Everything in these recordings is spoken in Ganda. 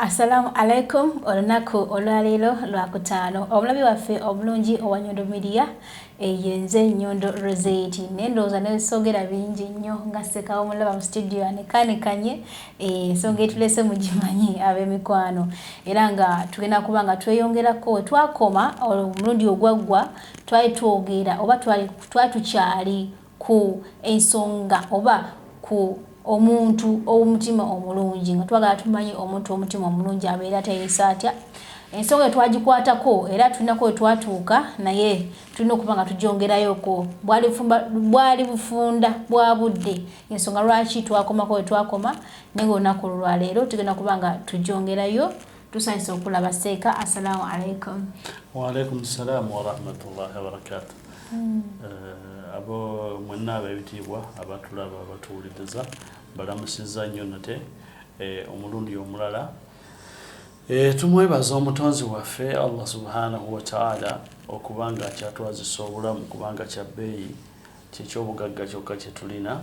Assalamu alaikum. Olunaku olwaleero Lwakutaano, omulabi waffe omulungi owa Nyondo Media, eyenze Nyondo Rosette, naye ndowooza nebisogera bingi nnyo nga sekawo mulaba mu studio anekaanekanye. Ensonga etulese mugimanyi, ab'emikwano, era nga tugenda kuba nga tweyongerako we twakoma omulundi ogwaggwa. Twali twogera oba twali tukyali ku ensonga oba ku omuntu ow'omutima omulungi, nga twagala tumanye omuntu omutima omulungi abeera teyisa atya. Ensonga etwagikwatako era tulinako we twatuuka, naye tulina okuba nga tugyongerayoko. Bwali bufunda bwa budde, ensonga lwaki twakomako we twakoma, naye nga olunaku lwaleero tugenda kuba nga tugyongerayo. Tusanyusa okulaba seeka. Assalaamu alaikum. Waalaikum salaamu warahmatullahi wabarakatu. Abo mwenna ab'ebitiibwa abatulaba, abatuwuliriza, balamusizza nnyo nate omulundi omulala. Tumwebaza omutonzi waffe Allah subhanahu wataala okuba nga akyatwazisa obulamu, kubanga kya bbeeyi, kyekyobugagga kyokka kyetulina.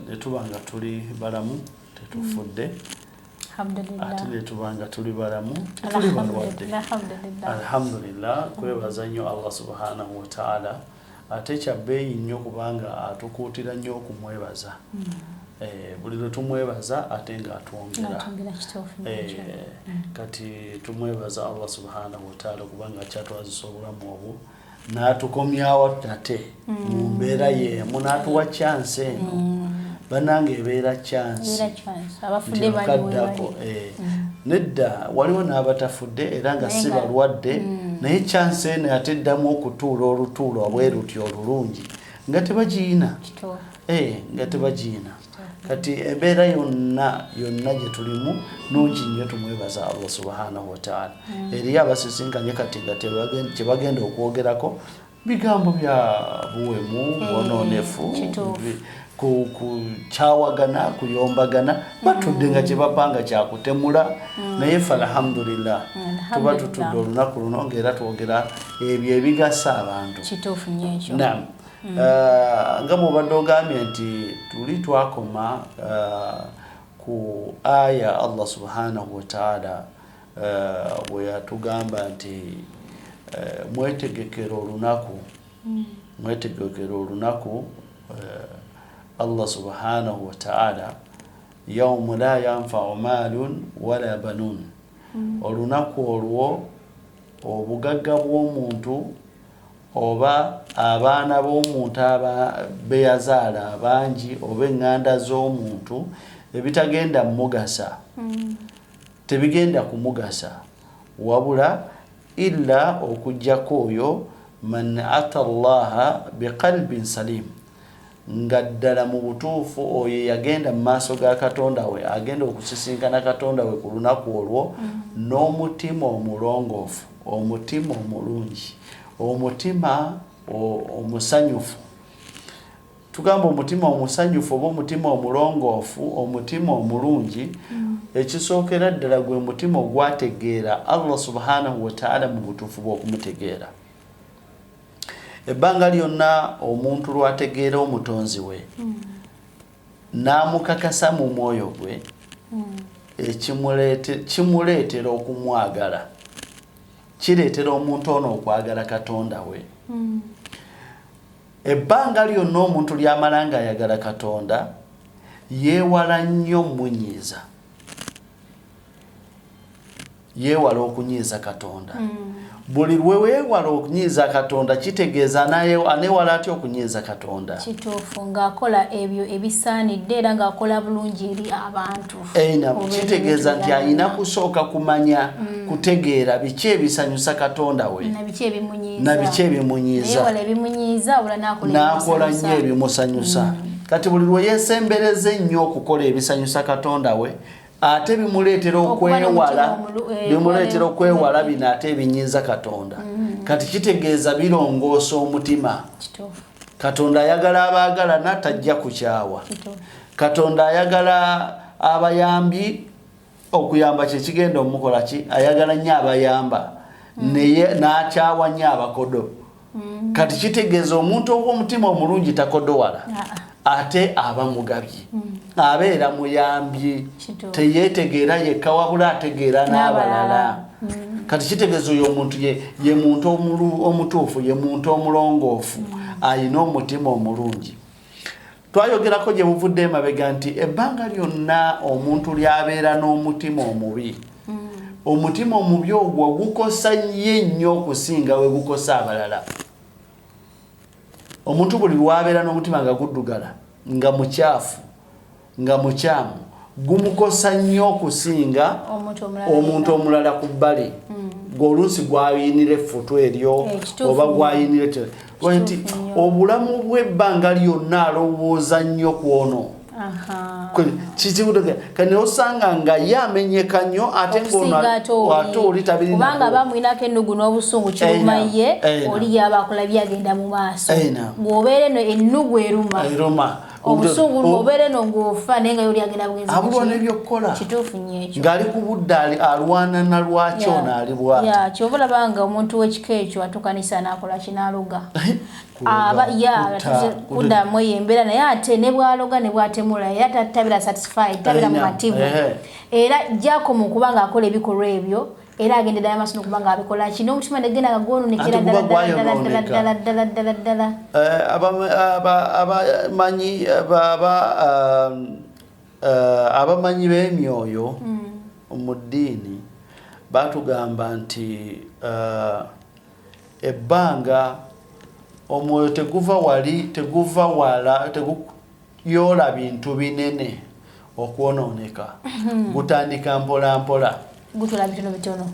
Ne tuba nga tuli balamu, tetufudde, ate ne tuba nga tuli balamu, tetuli balwadde. Alhamdulillah, kwebaza nnyo Allah subhanahu wataala. Ate kya bbeeyi nnyo kubanga atukuutira nnyo okumwebaza. Buli lwe tumwebaza ate ng'atwongera. Kati tumwebaza Allah subhanahu wataala kubanga akyatwazisa obulamu obwo n'atukomyawo nate mu mbeera y'emu, n'atuwa chance eno. Bannange, ebeera chance nti okaddako. Nedda, waliwo n'abatafudde era nga si balwadde, naye chance eno ate eddamu okutuula olutuulo bwe lutyo olulungi nga tebagiyina, nga tebagiina. Kati embeera yonna yonna gye tulimu nungi nnyo, tumwebaza Allah subhanahu wataala. Eriyo abasisinkanye kati nga kyebagenda okwogerako bigambo bya buwemu, bwononefu, kukyawagana, kuyombagana, batudde nga kyebapanga kyakutemula. Naye fe alhamdulillah tuba tutudde olunaku luno ngaera twogera ebyo ebigasa abantu. Nam nga bwobadde ogambye nti tuli twakoma ku aya Allah subhanahu wataala bwe yatugamba nti mwetegekera olunaku, mwetegekera olunaku Allah subhanahu wataala, yaumu la yanfau maalun wala banun. Olunaku olwo obugagga bw'omuntu oba abaana b'omuntu beyazaala abangi oba eŋŋanda z'omuntu ebitagenda mugasa, tebigenda kumugasa, wabula illa okugjako oyo man ata llaha biqalbin salim, nga ddala mu butuufu oyo yagenda mu maaso ga Katonda we, agenda okusisinkana Katonda we ku lunaku olwo n'omutima omulongoofu, omutima omulungi, omutima omusanyufu. Tugamba omutima omusanyufu oba omutima omulongoofu, omutima omulungi, ekisookera ddala gwe mutima ogwategeera Allah subhanahu wataala mu butuufu bw'okumutegeera. Ebbanga lyonna omuntu lwategeera omutonzi we n'amukakasa mu mwoyo gwe, kimuleetera okumwagala, kireetera omuntu ono okwagala Katonda we. Ebbanga lyonna omuntu lyamala ng'ayagala Katonda, yeewala nnyo munyiiza, yeewala okunyiiza Katonda. Buli lwe weewala okunyiiza Katonda, kitegeeza aneewala atya okunyiiza Katonda? Kituufu, ng'akola ebyo ebisaanidde era ng'akola bulungi eri abantu. Eina. Oba Kitegeeza ebintu nti alina by'alina. Kusooka kumanya, kutegeera biki ebisanyusa Katonda we na biki ebimunyiiza. Na biki ebimunyiiza. Yeewala ebimunyiiza, wabula n'akola n'akola ebimusanyusa. Nnyo ebimusanyusa. Kati buli lwe yeesembereza ennyo okukola ebisanyusa Katonda we, ate bimuleetera Okuba n'omutima okwewala bimuleetera okwewala bino ate ebinyiiza Katonda. Kati kitegeeza birongoosa omutima. Katonda ayagala abaagalana, tajja kukyawa. Katonda ayagala abayambi, okuyamba kyekigenda omukola ki, ayagala nnyo abayamba, naye n'akyawa nnyo abakodo. Kati kitegeeza omuntu ow'omutima omulungi takodowala. Ah, Ate aba mugabye, abeera muyambi, teyeetegeera yekka wabula ategeera n'abalala. Kati kitegeeza oyo omuntu ye muntu omutuufu, ye muntu omulongoofu, ayina omutima omulungi. Twayogerako gye buvudde emabega nti ebbanga lyonna omuntu ly'abeera n'omutima omubi, omutima omubi ogwo gukosa ye nnyo okusinga we gukosa abalala. Omuntu buli lw'abeera n'omutima nga guddugala, nga mukyafu, nga mukyamu, gumukosa nnyo okusinga omuntu omulala ku bbali, gw'oluusi gwayinira effutu eryo oba gwayinira nti obulamu bw'ebbanga lyonna alowooza nnyo ku ono. Kati osanga nga ye amenyeka nnyo ate ng'ate oli tabirina, kubanga bamwinako ennugu n'obusungu kiruma ye, oli yaba akola byagenda mu maaso, ng'obeera eno ennugu eruma, obusungu ng'obeera eno ng'ofa, naye nga yoli agenda bugenzi abulwa n'ebyokukola. Kituufu nnyo ekyo. Ng'ali ku budde alwana na lwaki ono ali bw'ati. Kyova olaba nga omuntu w'ekika ekyo atukanisa n'akola kinaaloga kuddamu eyo embeera, naye ate ne bwaloga ne bwatemula era tabera satisfied, tabera mumativu, era jakoma okuba nga akola ebikolwa ebyo, era agenda ddala maaso nokuba nga abikola ki n'omutima negenda nga gwononekera ddala ddala ddala ddala ddala ddala ddala. Abamanyi abamanyi b'emyoyo mu ddiini batugamba nti ebbanga omwoyo teguva wali, teguva wala, teguyoola bintu binene okwonooneka, gutandika mpola mpola, gutula bitono bitono,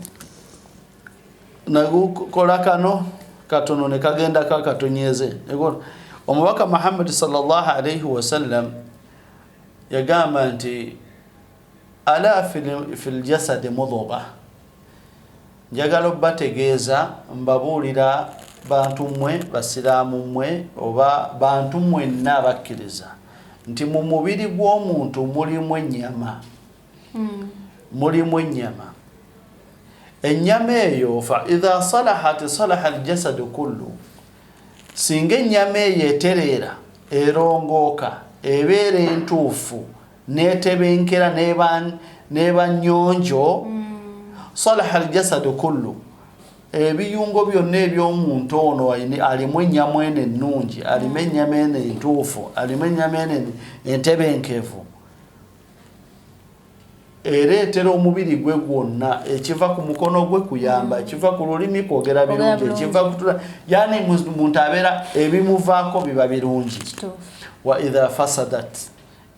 nagukola kano katono ne kagenda kakatonyeze. Omubaka Muhammad sallallahu alaihi wasallam yagamba nti ala fil jasadi mudgha, njagala obbategeeza, mbabuulira bantu mmwe basiraamu mmwe oba bantu mwenna abakkiriza nti mu mubiri gw'omuntu mulimu ennyama, mulimu ennyama. Ennyama eyo fa idha salahat salaha aljasadu kullu, singa ennyama eyo etereera, erongooka, ebeera entuufu, n'etebenkera, n'eba nnyonjo, salaha aljasadu kullu, ebiyungo byonna eby'omuntu ono alimu ennyama eno ennungi, alimu ennyama eno entuufu, alimu ennyama eno entebenkevu, ereetera omubiri gwe gwonna, ekiva ku mukono gwe kuyamba, ekiva ku lulimi kwogera birungi, ekiva kutula, yani muntu abeera ebimuvaako biba birungi. Wa idha fasadat,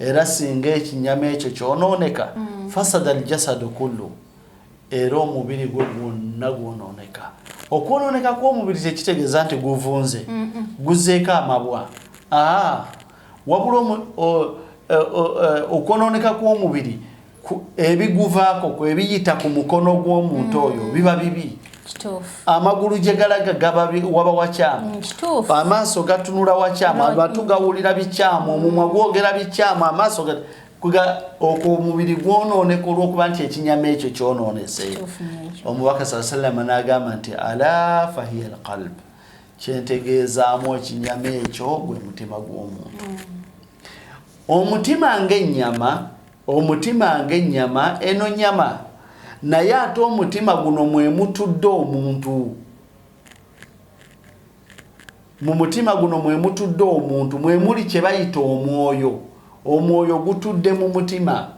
era singa ekinyama ekyo kyonooneka, fasada aljasadu kullu, era omubiri gwe gwonna gwonooneka. Okwonooneka kw'omubiri tekitegeeza nti guvunze, guzeeko amabwa, wabula okwonooneka kw'omubiri ebiguvaako ebiyita ku mukono gw'omuntu oyo biba bibi. Amagulu gye galaga gaba waba wakyamu, amaaso gatunula wakyamu, amatu gawulira bikyamu, omumwa gwogera bikyamu, amaaso okwo omubiri gwonooneka olw'okuba nti ekinyama ekyo kyonoonese. Omubaka saa sallama n'agamba nti ala fahiya alqalb, kyentegeezaamu ekinyama ekyo gwe mutima gw'omuntu. Omutima ng'ennyama, omutima ng'ennyama, eno nyama, naye ate omutima guno mwe mutudde omuntu. Mu mutima guno mwe mutudde omuntu, mwe muli kye bayita omwoyo. Omwoyo gutudde mu mutima.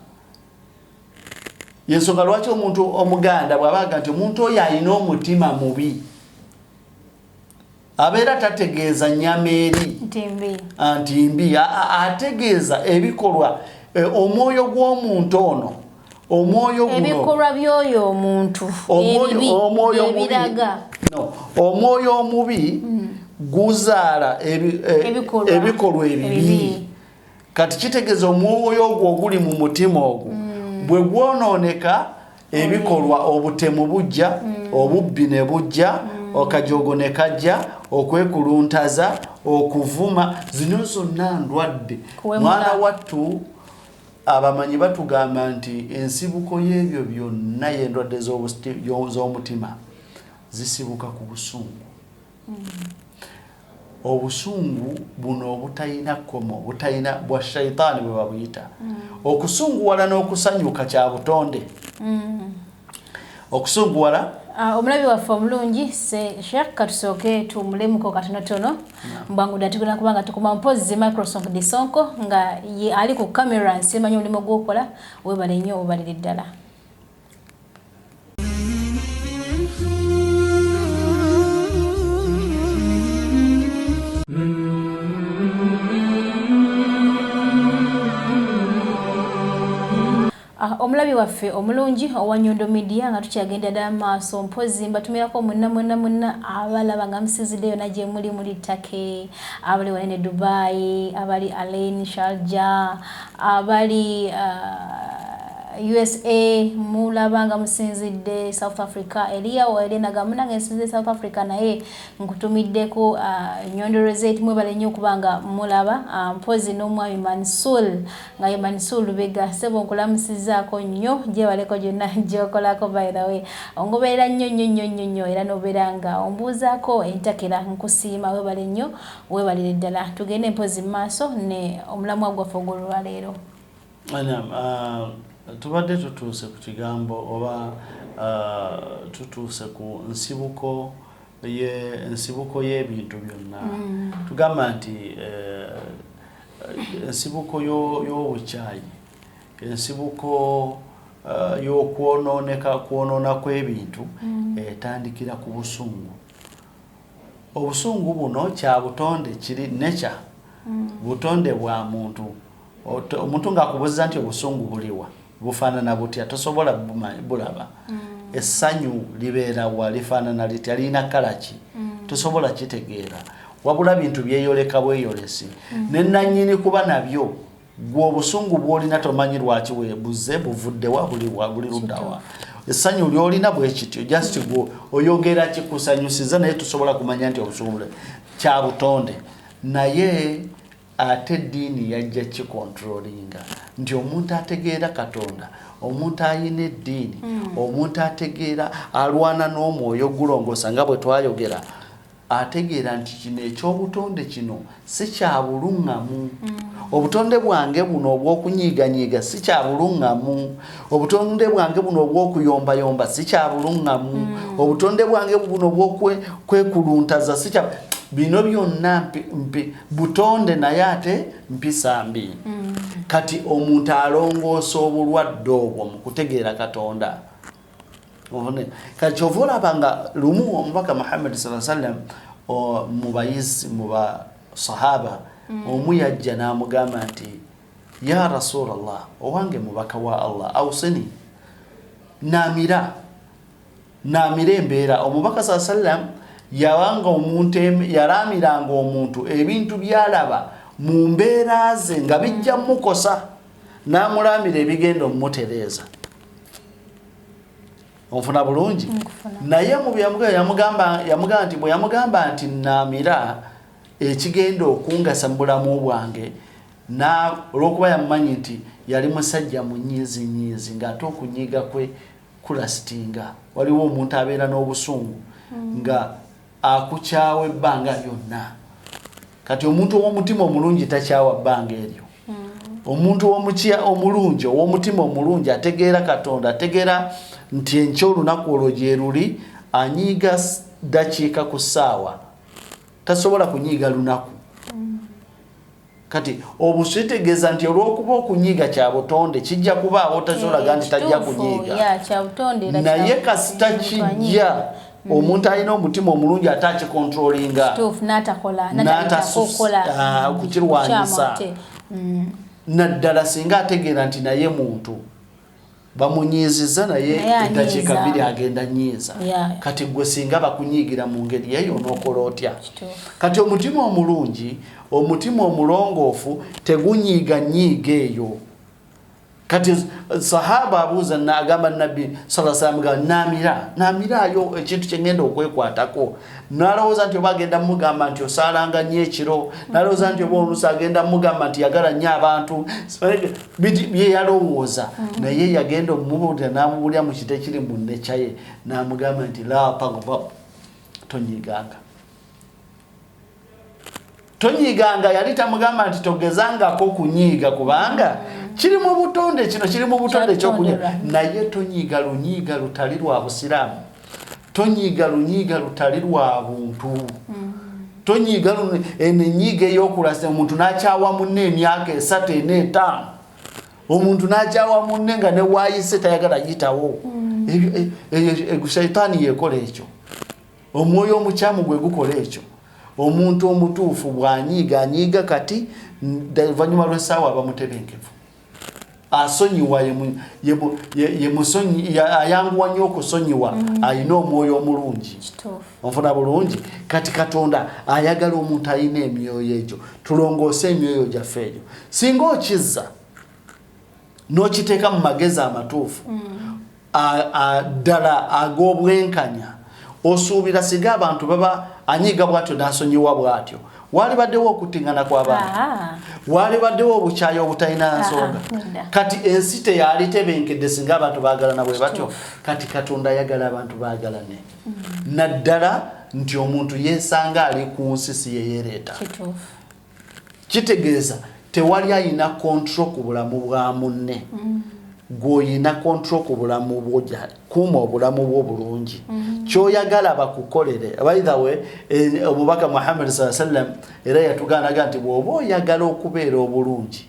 Yensonga lwaki omuntu omuganda bw'abaga nti omuntu oyo alina omutima mubi, abeera tategeeza nnyama eri nti mbi, ategeeza ebikolwa, omwoyo gw'omuntu ono, omwoyo guno, ebikolwa by'oyo omuntu, ebiraga omwoyo omubi guzaala ebikolwa ebibi. Kati kitegeeza omwoyo ogwo oguli mu mutima ogwo bwe gwonooneka, ebikolwa, obutemu bujja, obubbi ne bujja, okajogo ne kajja, okwekuluntaza, okuvuma, zino zonna ndwadde. Mwana wattu, abamanyi batugamba nti ensibuko y'ebyo byonna y'endwadde z'omutima zisibuka ku busungu. Obusungu buno obutalina kkomo, obutalina bwa shaitaani bwe babuyita. Okusunguwala n'okusanyuka kya butonde. Okusunguwala. Omulabi waffe omulungi, Sheikh, katusooke tuwummulemuko katonotono mbwangu ddala, tugenda kubanga tukoma mpozzi Microsoft Disonko nga ye ali ku camera. Nsimanyi omulimu gw'okola, weebale nnyo, obalire ddala. Omulabi waffe omulungi owa Nyondo Media, nga tukyagenda ddala mu maaso, mpozi mbatumirako mwenna mwenna mwenna abalaba nga musizidde yonna gye muli, muli Turkey, abali wanene Dubai, abali Al Ain, Sharjah, abali USA, mulaba nga musinzidde South Africa, eriyawo erinaga munange nsinzidde South Africa, naye nkutumiddeko Nyondo Rosette. Mwebale nnyo okuba nga mulaba. Mpozi n'omwami Mansul, nga ye Mansul Lubega, sebo nkulamusizaako nnyo, gyebaleko gyonna gyokolako. By the way, ongoberera nnyo nnyo nnyo nnyo nnyo, era n'obeera nga ombuuzaako entakera. Nkusiima, webale nnyo, webalire ddala. Tugende mpozi mu maaso ne omulamwa gwaffe ogw'olwaleero. Tubadde tutuuse ku kigambo oba tutuuse ku nsibuko ye nsibuko y'ebintu byonna. Tugamba nti ensibuko y'obukyayi, ensibuko y'okwonooneka, kwonoona kw'ebintu etandikira ku busungu. Obusungu buno kya butonde, kiri nature, butonde bwa muntu. Omuntu ng'akubuuza nti obusungu buliwa, bufaanana butya, tosobola bulaba. Essanyu libeera wa, lifaanana litya, lirina color ki? Tosobola kitegeera, wabula bintu byeyoleka bweyolesi. Ne nannyini kuba nabyo, gwe obusungu bw'olina tomanyi lwaki buze, buvuddewa, buliwa, buli luddawa. Essanyu lyolina bwe kityo, just gwe oyogera kikusanyusiza, naye tosobola kumanya nti obusungu kya butonde. Naye ate eddiini yajja kicontrollinga nti omuntu ategeera Katonda, omuntu ayina eddiini, omuntu ategeera, alwana n'omwoyo gulongoosa nga bwe twayogera, ategeera nti kino ekyobutonde kino si kya buluŋŋamu. Obutonde bwange buno obw'okunyiiganyiiga si kya buluŋŋamu, obutonde bwange buno obw'okuyombayomba si kya buluŋŋamu, obutonde bwange buno obw'okwekuluntaza si kya bino byonna mpi butonde, naye ate mpisa mbi. Kati omuntu alongoosa obulwadde obwo mu kutegeera Katonda. Kati kyova olaba nga lumu omubaka Muhammadi saa sallam mu bayizi, mu basahaba, omu yajja n'amugamba nti, "Ya Rasulallah, owange mubaka wa Allah, أوصني, naamira, naamira embeera." Omubaka saa sallam yawanga omuntu, yalaamiranga omuntu ebintu byalaba mu mbeera ze nga bijja mukosa, n'amulaamira ebigenda omumutereeza. Onfuna bulungi? Naye mu yamugamba nti, bwe yamugamba nti, "Naamira ekigenda okungasa mu bulamu bwange," olwokuba yamumanyi nti yali musajja munyiizinyiizi, ng'ate okunyiiga kwe kulastinga. Waliwo omuntu abeera n'obusungu nga akukyawa ebbanga lyonna. Kati omuntu ow'omutima omulungi takyawa bbanga eryo. Omuntu ow'omukya omulungi, ow'omutima omulungi, ategeera Katonda, ategeera nti enkya olunaku olwo gye luli, anyiiga ddakiika ku ssaawa, tasobola kunyiiga lunaku. Kati obusitegeeza nti olw'okuba okunyiiga kya butonde, kijja kubaawo, tasolaga nti tajja kunyiiga, naye kasita kijja, omuntu alina omutima omulungi ate akicontrollinga kukirwanyisa, naddala singa ategeera nti naye muntu bamunyiiziza, naye eddakiika 2 agenda nyiiza. Kati gwe singa bakunyiigira mu ngeri eyo, onookola otya? Kati omutima omulungi, omutima omulongoofu tegunyiiga nyiiga eyo. Kati sahaba abuuza, agamba Nabbi sala salam ga, "Naamira, naamiraayo ekintu kyengenda okwekwatako." Nalowooza nti oba agenda mugamba nti osaalanga nnyo ekiro, nalowooza nti oba oluusi agenda mugamba nti yagala nnyo abantu, bye yalowooza. Naye yagenda omumubuulira, n'amubuulira mu kintu ekiri mu nature ye, n'amugamba nti, "لا تغضب, tonyiiganga." Tonyiiganga yali tamugamba nti togezangako kunyiiga, kubanga kiri mu butonde, kino kiri mu butonde ekyokunyiiga. Naye tonyiiga lunyiiga lutali lwa busiraamu, tonyiiga lunyiiga lutali lwa buntu, tonyiiga eno enyiiga ey'okulasa omuntu n'akyawa munne emyaka 3, 4, 5, omuntu n'akyawa munne nga ne waayise tayagala yitawo. Shaitaani yeekola ekyo, omwoyo omukyamu gwe gukola ekyo. Omuntu omutuufu bw'anyiiga anyiiga kati, oluvannyuma lw'essaawa aba mutebenkevu, asonyiwa, ayanguwa nnyo okusonyiwa, alina omwoyo omulungi. Onfuna bulungi? Kati Katonda ayagala omuntu alina emyoyo egyo. Tulongoose emyoyo gyaffe egyo. Singa okizza n'okiteeka mu magezi amatuufu ddala ag'obwenkanya, osuubira singa abantu baba anyiiga bw'atyo n'asonyiwa bw'atyo, walibaddewo okuttiŋŋana kw'abantu, walibaddewo obukyayi obutalina nsonga. Kati ensi teyali tebenkedde singa abantu baagalana bwe batyo. Kati Katonda ayagala abantu baagalane, naddala nti omuntu yeesanga ali ku nsi si yeyereeta. Kitegeeza tewali ayina control ku bulamu bwa munne. Gw'oyina control ku bulamu bwo, kuuma obulamu bwo bulungi, kyoyagala bakukolere. By the way, omubaka Muhammad saa sallam era yatuganaga nti bw'oba oyagala okubeera obulungi,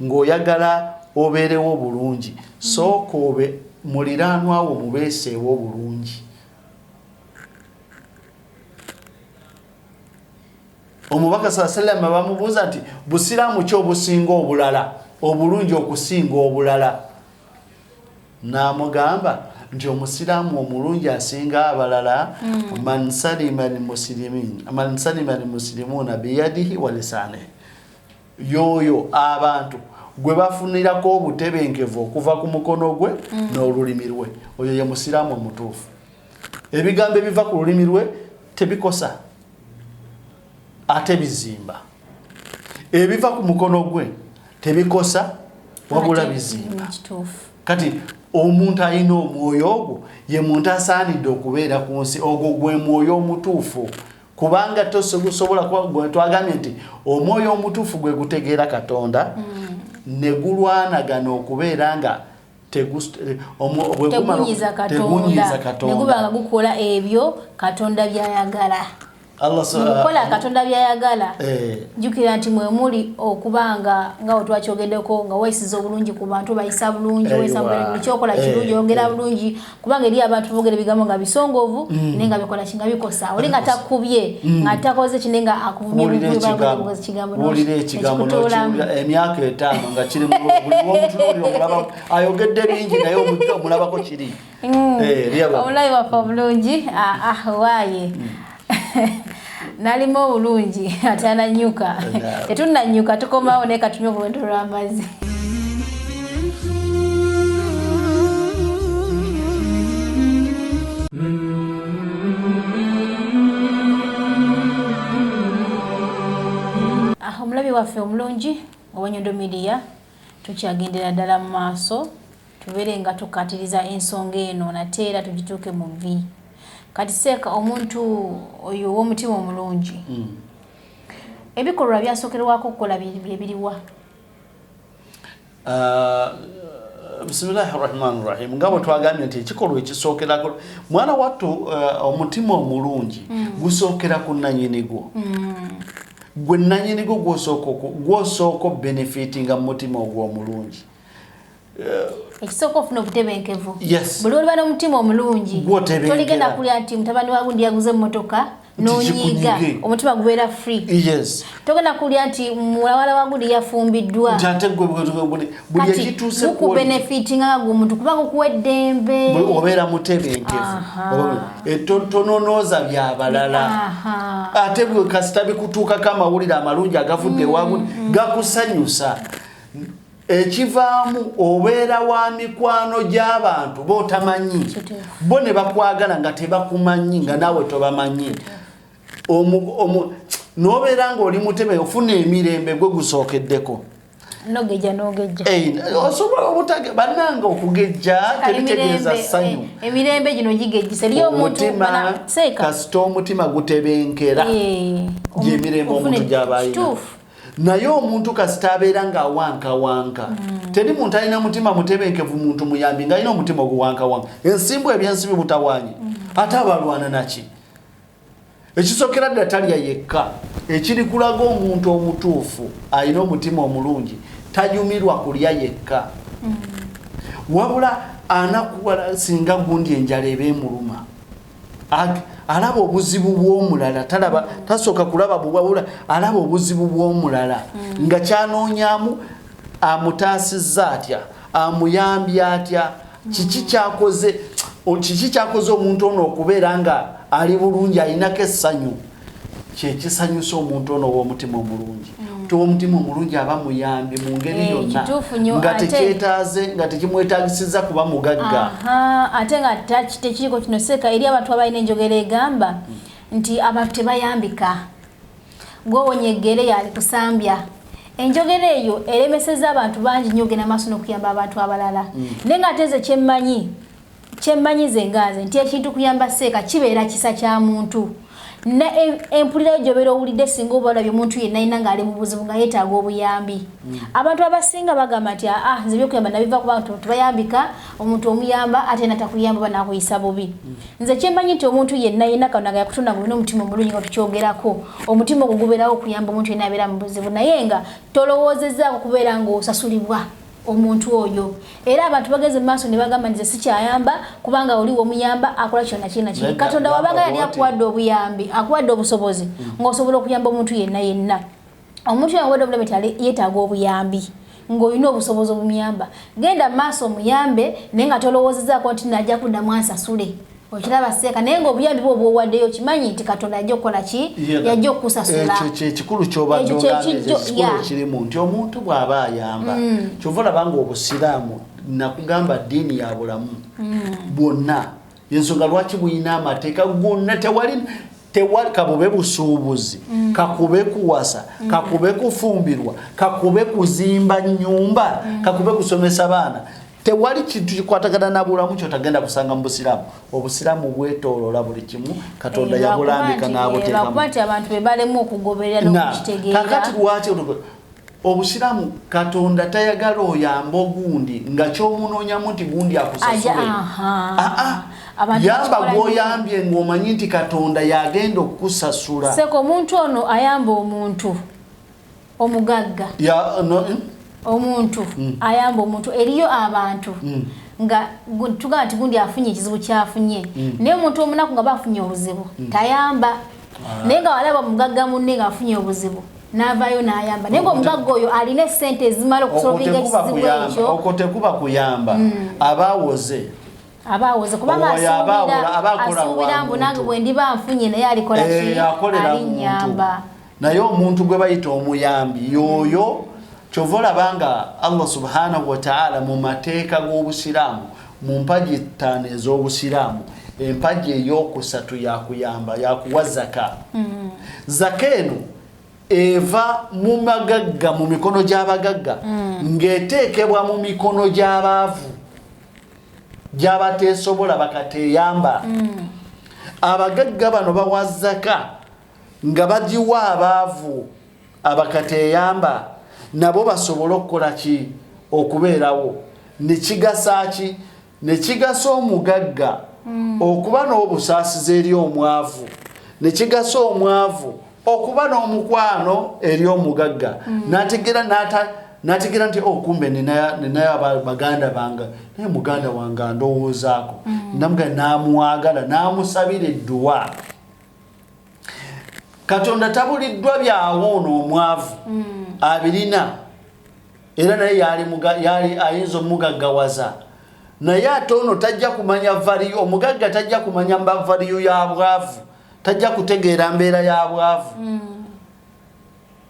ng'oyagala obeerewo bulungi, sooka obe muliraanwawo mubeeseewo bulungi. Omubaka saa salama bamubuuza nti busiraamu ki obusinga obulala obulungi okusinga obulala, n'amugamba nti omusiraamu omulungi asinga abalala, man salima almuslimin, man salima almuslimuuna biyadihi wa lisaanihi, yoyo abantu gwe bafunirako obutebenkevu okuva ku mukono gwe n'olulimi lwe. Oyo ye musiraamu omutuufu. Ebigambo ebiva ku lulimi lwe tebikosa ate bizimba, ebiva ku mukono gwe tebikosa wabula bizimba. Kati omuntu alina omwoyo ogwo ye muntu asaanidde okubeera ku nsi. Ogwo gwe mwoyo omutuufu, kubanga tosobola kuba, twagambye nti omwoyo omutuufu gwe gutegeera Katonda ne gulwanagana okubeera nga tegunyiza Katonda, neguba nga gukola ebyo Katonda byayagala. Mukukola Katonda byayagala, jjukira nti mwe muli okubanga nga wetwakyogeddeko, nga weesiza obulungi ku bantu, bayisa bulungi, weesa buli kyokola kirungi, oyogera bulungi, kubanga eri abantu boogera ebigambo nga bisongovu, naye nga bikola ki? Nga bikosa. Oli nga takubye, nga takoze ki, naye nga akuvumye ekigambo emyaka 5 nga kiri buli womutunuulira omulaba ayogedde bingi, naye omulabako kiri. Omulabi waffe obulungi, waaye nalimu obulungi ate ananyuka, tetunanyuka, tukomawo naye katumye obuwendo lw'amazzi. Omulabi waffe omulungi owa Nyondo Media, tukyagendera ddala mu maaso, tubeere nga tukatiriza ensonga eno nate era tugituuke mu vi. Kati seeka, omuntu oyo ow'omutima omulungi, ebikolwa byasookerwako okukola bye biriwa? Bisimillahi rahmani rahim. Nga bwe twagambye nti ekikolwa ekisookerako, mwana wattu, omutima omulungi gusookera ku nanyini gwo. Gwe nanyini gwo gwosooka obenefitinga mu mutima ogwo omulungi. Ekisooka ofuna obutebenkevu. Buli oliba n'omutima omulungi, toligenda kulya nti mutabani wa gundi yaguze emmotoka nonyiiga, omutima gubeera free. Togenda kulya nti muwala wa gundi yafumbiddwa. Kati gukubenefitinga nga gwe omuntu, kubanga okuwa eddembe. Obeera mutebenkevu, tononooza byabalala, ate kasita bikutuukako amawulire amalungi agavudde ewagundi gakusanyusa. Ekivaamu obeera wa mikwano gy'abantu b'otamanyi, bo ne bakwagala nga tebakumanyi, nga naawe tobamanyi, n'obeera ng'oli mutebe, ofuna emirembe. Gwe gusookeddeko. Nogejja nogejja. Osobola obutage bannange okugejja tebitegeeza ssanyu. Emirembe gino gigejjisa eriyo omuntu kasita omutima gutebenkera gyemirembe omuntu gy'aba alina. Naye omuntu kasita abeera ng'awankawanka. Teri muntu alina mutima mutebenkevu muntu muyambi ng'alina omutima oguwankawanka. Ensimbu ebyensibi butawaanye. Ate abalwana naki? Ekisookera ddala talya yekka. Ekiri kulaga omuntu omutuufu alina omutima omulungi tanyumirwa kulya yekka. Wabula anakuwala singa gundi enjala eba emuluma. Alaba obuzibu bw'omulala, talaba tasooka kulaba bubawula, alaba obuzibu bw'omulala nga kyanoonyaamu amutaasizza atya, amuyambye atya, kiki kyakoze omuntu ono okubeera nga ali bulungi alinako essanyu. Kyekisanyusa omuntu ono ow'omutima omulungi. Ow'omutima omulungi aba muyambi mu ngeri yonna nga tekyetaaze nga tekimwetaagisiza kuba mugagga. Ate nga tekiriko kino seeka eri abantu abalina enjogera egamba nti abantu tebayambika, gwowonya eggere yali kusambya. Enjogera eyo eremesezza abantu bangi nnyo ogenda maaso n'okuyamba abantu abalala. Naye ng'ate nze kyemmanyi nze nga nze nti ekintu kuyamba seeka kibeera kisa kya muntu. Na empulira gy'obeera owulidde singa oba olabye omuntu yenna yenna ng'ali mu buzibu nga yeetaaga obuyambi. Abantu abasinga bagamba nti nze ebyokuyamba nabiva ku bantu tebayambika, omuntu omuyamba ate n'atakuyamba oba n'akuyisa bubi. Nze kyemmanyi nti omuntu yenna yenna Katonda nga yakutonda ng'olina omutima omulungi nga tukyogerako, omutima ogwo gubeerawo okuyamba omuntu yenna abeera mu buzibu, naye nga tolowoozezzaako kubeera ng'osasulibwa omuntu oyo. Era abantu bagenze mu maaso ne bagamba nti sikyayamba kubanga oli w'omuyamba akola kyonna kirina kiri. Katonda wabanga yali akuwadde obuyambi, akuwadde obusobozi ng'osobola okuyamba omuntu yenna yenna. Omuntu yenna akuwadde obulamu nti yeetaaga obuyambi ng'olina obusobozi obumuyamba, genda mu maaso omuyambe naye nga tolowoozezzaako nti najja kuddamu ansasule. Okiraba seeka, naye ng'obuyambi bwo bw'owaddeyo kimanyi nti Katonda ajja okukola ki? Yajja okukusasula. Ekyo kyekikulu ky'obadde ogambye, ekikulu ekirimu nti omuntu bw'aba ayamba, kyova olaba ng'Obusiraamu nakugamba ddiini ya bulamu bwonna. Ensonga lwaki buyina amateeka gonna, tewali kabube busuubuzi, kakube kuwasa, kakube kufumbirwa, kakube kuzimba nnyumba, kakube kusomesa baana. Tewali kintu kikwatagana na bulamu ky'otagenda kusanga mu Busiraamu. Obusiraamu bwetooloola buli kimu, Katonda yabulambika n'abuteekamu. Lwakuba nti abantu be balemu okugoberera n'okukitegeera. Kaakati lwaki Obusiraamu Katonda tayagala oyamba ogundi nga ky'omunoonyamu nti gundi akusasule. Yamba gw'oyambye ng'omanyi nti Katonda yagenda okukusasula. Seko omuntu ono ayamba omuntu omugagga. Omuntu ayamba omuntu, eriyo abantu nga tugamba nti gundi afunye ekizibu kyafunye, naye omuntu omunaku nga bafunye obuzibu tayamba. Naye nga walaba omugagga munne ng'afunye obuzibu n'avaayo n'ayamba, naye ng'omugagga oyo alina essente ezimala okusolvinga ekizibu ekyo. Okwo tekuba kuyamba, abaawoze abaawoze kubanga asuubira mbu nange bwe ndiba nfunye naye alikola ki, alinyamba. Naye omuntu gwe bayita omuyambi yoyo kyova olaba nga Allah subhanahu wa ta'ala mu mateeka g'Obusiraamu, mu mpagi ttaano ez'Obusiraamu, empagi ey'okusatu yakuyamba, yakuwa zaka. Zaka eno eva mu magagga, mu mikono gy'abagagga, ng'eteekebwa mu mikono gy'abaavu, gy'abateesobola bakateeyamba. Abagagga bano bawa zaka nga bagiwa abaavu abakateeyamba, nabo basobole okukola ki? Okubeerawo. Ne kigasa ki? Ne kigasa omugagga okuba n'obusaasizi eri omwavu, ne kigasa omwavu okuba n'omukwano eri omugagga. N'ategeera nti kumbe ninayo baganda bange, naye muganda wange andowoozaako, n'amwagala n'amusabira edduwa. Katonda tabuliddwa byawo ono omwavu abirina, era naye yali ayinza omugaggawaza, naye ate ono tajja kumanya value, omugagga tajja kumanya value ya bwavu, tajja kutegeera mbeera ya bwavu.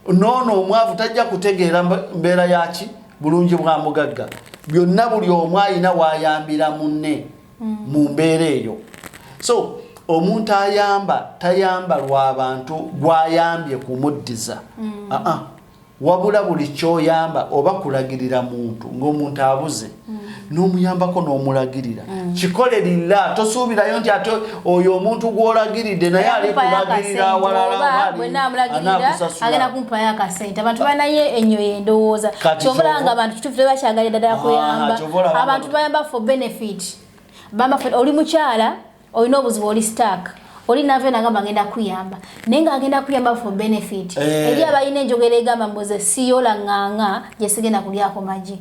Noono omwavu tajja kutegeera mbeera yaki bulungi bwa mugagga. Byonna buli omu alina waayambira munne mu mbeera eyo. So omuntu ayamba tayamba lwa bantu gwayambye kumuddiza. Wabula buli kyoyamba oba kulagirira muntu ng'omuntu abuze n'omuyambako n'omulagirira, kikole lillah. Tosuubirayo nti ate oyo omuntu gw'olagiridde naye ali kulagirira awalala agenda kumpayo akasente. Abantu banaye ennyo yendowooza kyova nga abantu kituufu tebakyagalira ddala kuyamba. Abantu bayamba for benefit. Oli mukyala olina obuzibu, oli stuck, oli nave nagamba ngenda kuyamba, naye nga agenda kuyamba for benefit. Eri abalina enjogera egamba mbuze siyola ŋŋaŋa gye sigenda kulyako magi.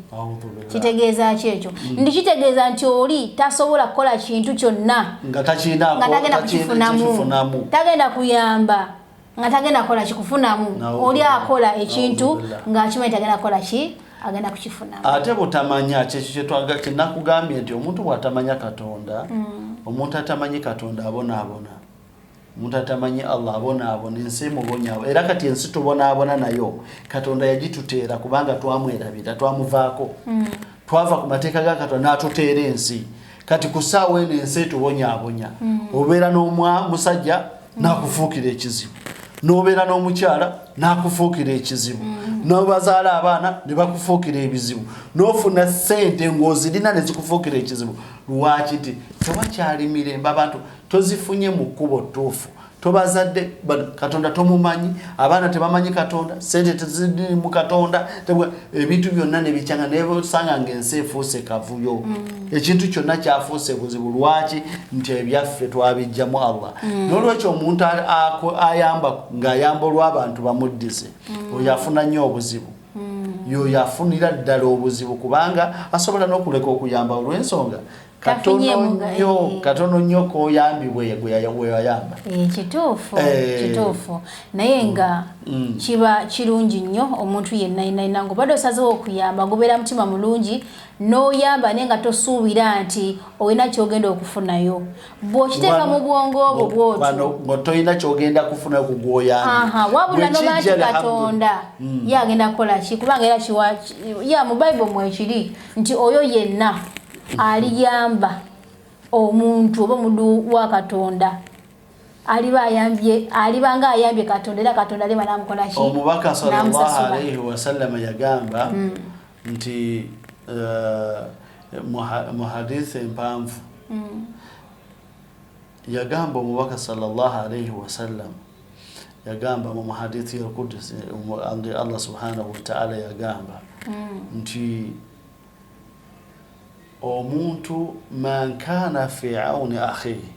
Kitegeeza ki ekyo? Ndi kitegeeza nti oli tasobola kukola kintu kyonna nga tagenda kukifunamu, tagenda kuyamba nga tagenda kukola kikufunamu. Oli akola ekintu ng'akimanyi tagenda kukola ki, agenda kukifunamu. Ate butamanya kyekyo kyenakugambye nti omuntu bw'atamanya Katonda, omuntu atamanyi Katonda abonaabona, omuntu atamanyi Allah abonaabona, ensi emubonyaabo. Era kati ensi tubonaabona nayo Katonda yagituteera kubanga twamwerabira, twamuvaako, twava ku mateeka ga Katonda n'atuteera ensi. Kati ku ssaawa eno ensi etubonyaabonya. Obeera n'omusajja n'akufuukira ekizibu, n'obeera n'omukyala n'akufuukira ekizibu, n'obazaala abaana ne bakufuukira ebizibu, n'ofuna ssente ng'ozirina ne zikufuukira ekizibu. Lwaki? Nti tewakyali mirembe, abantu tozifunye mu kkubo ttuufu, tobazadde Katonda tomumanyi, abaana tebamanyi Katonda, ssente teziri mu Katonda, ebintu byonna ne bikyanga, nebosanga ng'ensi efuuse kavuyo, ekintu kyonna kyafuuse buzibu. Lwaki? Nti ebyaffe twabijjamu Allah. N'olwekyo omuntu ayamba ng'ayamba olw'abantu bamuddize, oyo afuna nnyo obuzibu, yoyo afunira ddala obuzibu, kubanga asobola n'okuleka okuyamba olw'ensonga katono nnyo koyambibwe gweyayamba. Kituufu, kituufu. Naye nga kiba kirungi nnyo omuntu yenna yenna yenna ng'obadde osazeewo okuyamba, gubeera mutima mulungi n'oyamba, naye nga tosuubira nti olina ky'ogenda okufunayo. Bw'okiteeka mu bwongo obwo bw'otyo nga tolina ky'ogenda kufunayo ku gw'oyambye, wabula n'omanya nti Katonda ye agenda kukola ki, kubanga era kiwa ya mu Bayibuli mwekiri nti oyo yenna aliyamba omuntu oba omuddu wa Katonda aliba ayambye, aliba nga ayambye Katonda, era Katonda aliba n'amukola ki? Omubaka sallallahu alayhi wasallam yagamba nti mu hadithi empanvu yagamba omubaka sallallahu alayhi wasallam yagamba mu hadithi al-Qudsi, Allah subhanahu wa ta'ala yagamba nti omuntu man kana fi auni akhihi,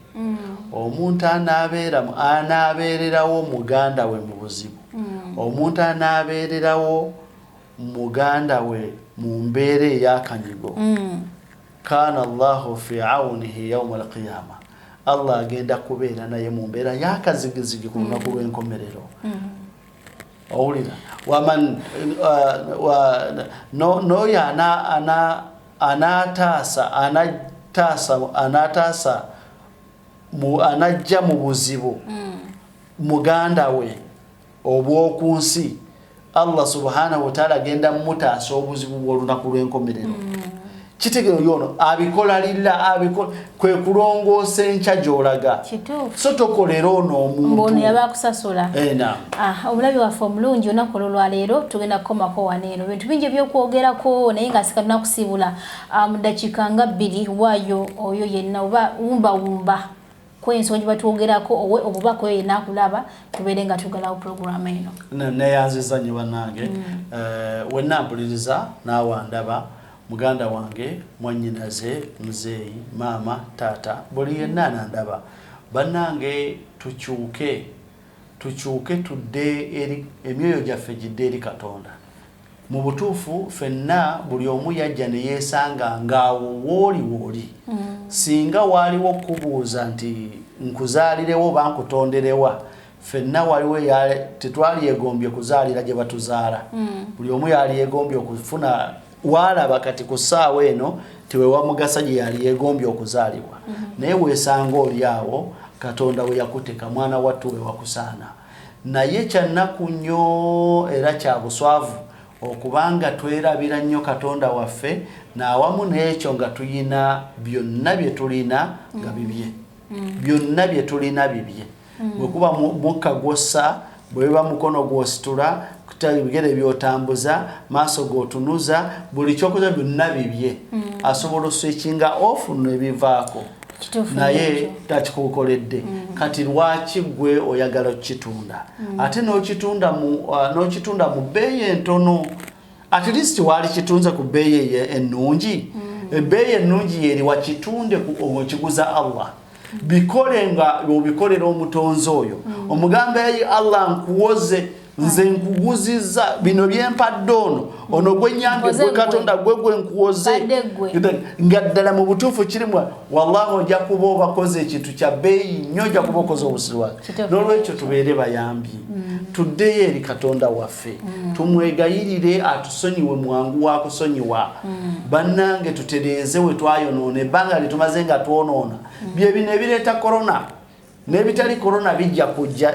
omuntu anaabeererawo muganda we mu buzibu, omuntu anaabeererawo muganda we mu mbeera ey'akanyigo, kana Allahu fi aunihi yawma alqiyama, Allah agenda kubeera naye mu mbeera y'akazigizigi ku lunaku lw'enkomerero. Owulira? Waman n'oyo anaataasa anajja mu buzibu muganda we obw'oku nsi, Allah subhanahu wa ta'ala agenda mutaasa obuzibu bw'olunaku lw'enkomerero. Kitegeero yono abikola lilla, abikola kwe kulongoosa enkya gy'olaga, so tokolera ono omuntu ono yaba akusasula. Omulabi waffe omulungi, olunaku olwaleero tugenda kukomako wano eno. Bintu bingi ebyokwogerako, naye nga sika tunakusiibula mu ddakiika nga 2. Waayo oyo yenna oba wumbawumba kwensonga gye batwogerako, owe obubaka oyo yenna akulaba, tubeere nga tugalawo puroguramu eno. Neyanziza nnyo bannange, wenna mpuliriza naawe andaba, muganda wange, mwannyinaze, muzeeyi, maama, taata, buli yenna anandaba, bannange tukyuke, tukyuke tudde eri emyoyo gyaffe gidde eri Katonda. Mu butuufu ffenna buli omu yajja ne yeesanga ng'awo wooli wooli. Singa waaliwo okubuuza nti nkuzaalirewo oba nkutonderewa, ffenna waliwo tetwalyegombye kuzaalira gye batuzaala. Buli omu yalyegombye okufuna waalaba kati ku ssaawa eno tiwewa mugasa gye yali yeegombye okuzaalibwa. Naye weesanga oli awo Katonda we yakuteka, mwana wattu we wakusaana. Naye kyannaku nnyo era kya buswavu okubanga twerabira nnyo Katonda waffe, n'awamu n'ekyo nga tuyina byonna bye tulina nga bibye. Byonna bye tulina bibye. Bwe kuba mukka gw'ossa, bwe biba mukono gw'ositula, Bigere byotambuza, maaso g'otunuza, buli kyokoza byonna bibye. Asobola oswitchinga off nebivaako, naye takikukoledde. Kati lwaki gwe oyagala okukitunda, ate n'okitunda mu bbeeyi entono? At least waali kitunze ku bbeeyi ennungi. Ebbeeyi ennungi yeri wakitunde okiguza Allah. Bikole nga obikolera omutonzi oyo, omugambe, "Ayi Allah, nkuwoze, nze nkuguzizza bino byempadde ono gwenyambye, gwe Katonda, gwe nkuwoze nga ddala mu butuufu kirimu." Wallahi ojja kuba obakoze ekintu kya bbeeyi nnyo, ojja kuba okoze obusirwake. N'olwekyo tubeere bayambi, tuddeyo eri Katonda waffe, tumwegayirire atusonyiwe, mwangu wa kusonyiwa. Bannange, tutereeze we twayonoona. Ebbanga lyetumaze nga twonoona bye bino ebireeta korona n'ebitali korona bijja kujja.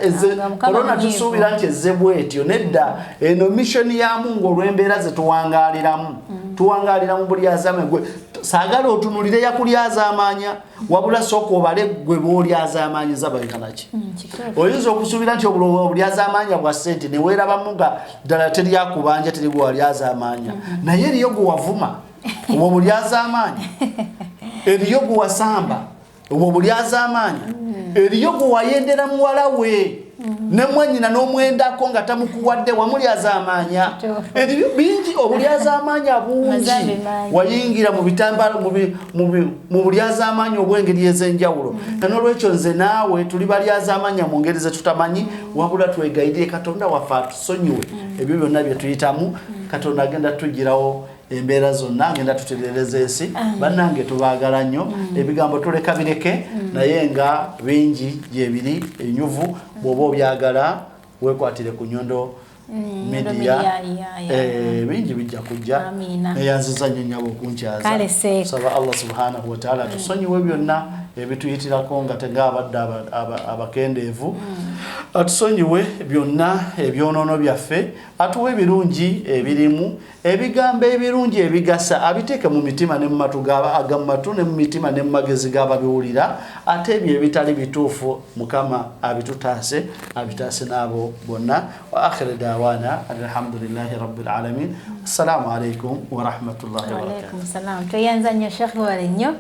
Korona tusuubira nti ezze bwetyo, nedda. Eno mission ya Mungu olw'embeera ze tuwangaaliramu. Tuwangaalira mu bulyazaama. Gwe saagala otunulire yakulyazaamaanya, wabula sooka obale gwe boolyazaamaanyiza babikanaki. Oyinza okusuubira nti obulyazaamaanya bwa ssente, neweerabamu nga ddala teryakubanja, teri gwe walyazaamaanya, naye eriyo gwe wavuma, obwo bulyazaamaanya. Eriyo gwe wasamba, obwo bulyazaamaanya. Eriyo gwe wayendera muwala we ne mwannyina n'omwendako nga tamukuwadde, wamulyazaamaanya. Eriyo bingi, obulyazaamaanya bungi. Wayingira mu bitambalo, mu bulyazaamaanya obw'engeri ez'enjawulo. N'olwekyo nze naawe tuli balyazaamaanya mu ngeri ze tutamanyi, wabula twegayirire Katonda waffe atusonyiwe ebyo byonna bye tuyitamu. Katonda agenda tugirawo embeera zonna, agenda tuterereza ensi. Bannange, tubaagala nnyo. Ebigambo tuleka bireke, naye nga bingi gyebiri enyuvu. Bw'oba obyagala, weekwatire ku Nyondo Media, bingi bijja kujja. Neyanziza nnyo nnyabo okunkyaza. Saba Allah subhanahu wataala tusonyiwe byonna ebituyitirako nga tegaabadde abakendeevu, atusonyiwe byonna ebyonoono byaffe, atuwe ebirungi ebirimu, ebigambo ebirungi ebigasa abiteeke mu mitima ne mu matu agamatu ne mu mitima ne mu magezi g'ababiwulira, ate ebyo ebitali bituufu Mukama abitutaase, abitaase n'abo bonna. Wa akhiru dawana alhamdulillahi rabbil alamin. Assalamu alaikum warahmatullahi wabarakatuh. Tweyanza nnyo Sheikh, webale nnyo,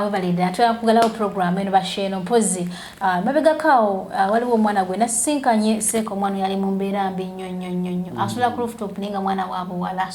webale ddala. Twakugalawo programu eno basheeno mpozi mabegako awo waliwo omwana gwe nasisinkanye seeka. Omwana yali mu mbeera mbi nnyo nnyo nnyo nnyo, asula ku rooftop, naye nga mwana wa buwala,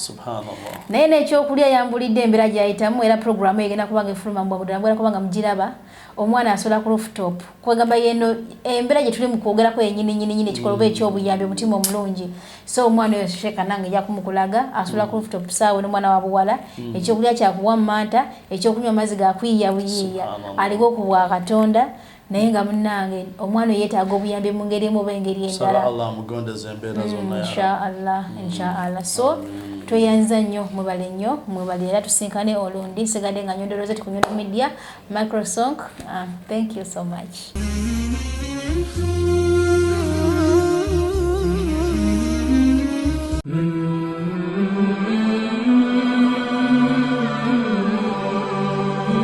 naye n'ekyokulya yambulidde embeera gyayitamu. Era programu egenda kubanga efuluma mbwabudala bwera kubanga mugiraba. Omwana asula ku rooftop, kwegamba yeno embeera gye tuli mu kwogerako yenyini nyini nyini, ekikolwa oba ekyobuyambi, omutima omulungi. So omwana oyo sheeka nange nja kumukulaga, asula ku rooftop saawe n'omwana wa buwala. Ekyokulya kyakuwa manta, ekyokunywa amazzi gakuyiiya buyiiya, aliwo ku bwa Katonda. Naye nga munnange omwana oyo yeetaaga obuyambi mu ngeri emu oba engeri endala. Inshaallah, inshaallah. So tweyanza nnyo, mwebale nnyo, mwebale, era tusinkane olundi. Sigadde nga Nyondo Rosette ku Nyondo Media Microsong. Thank you so much.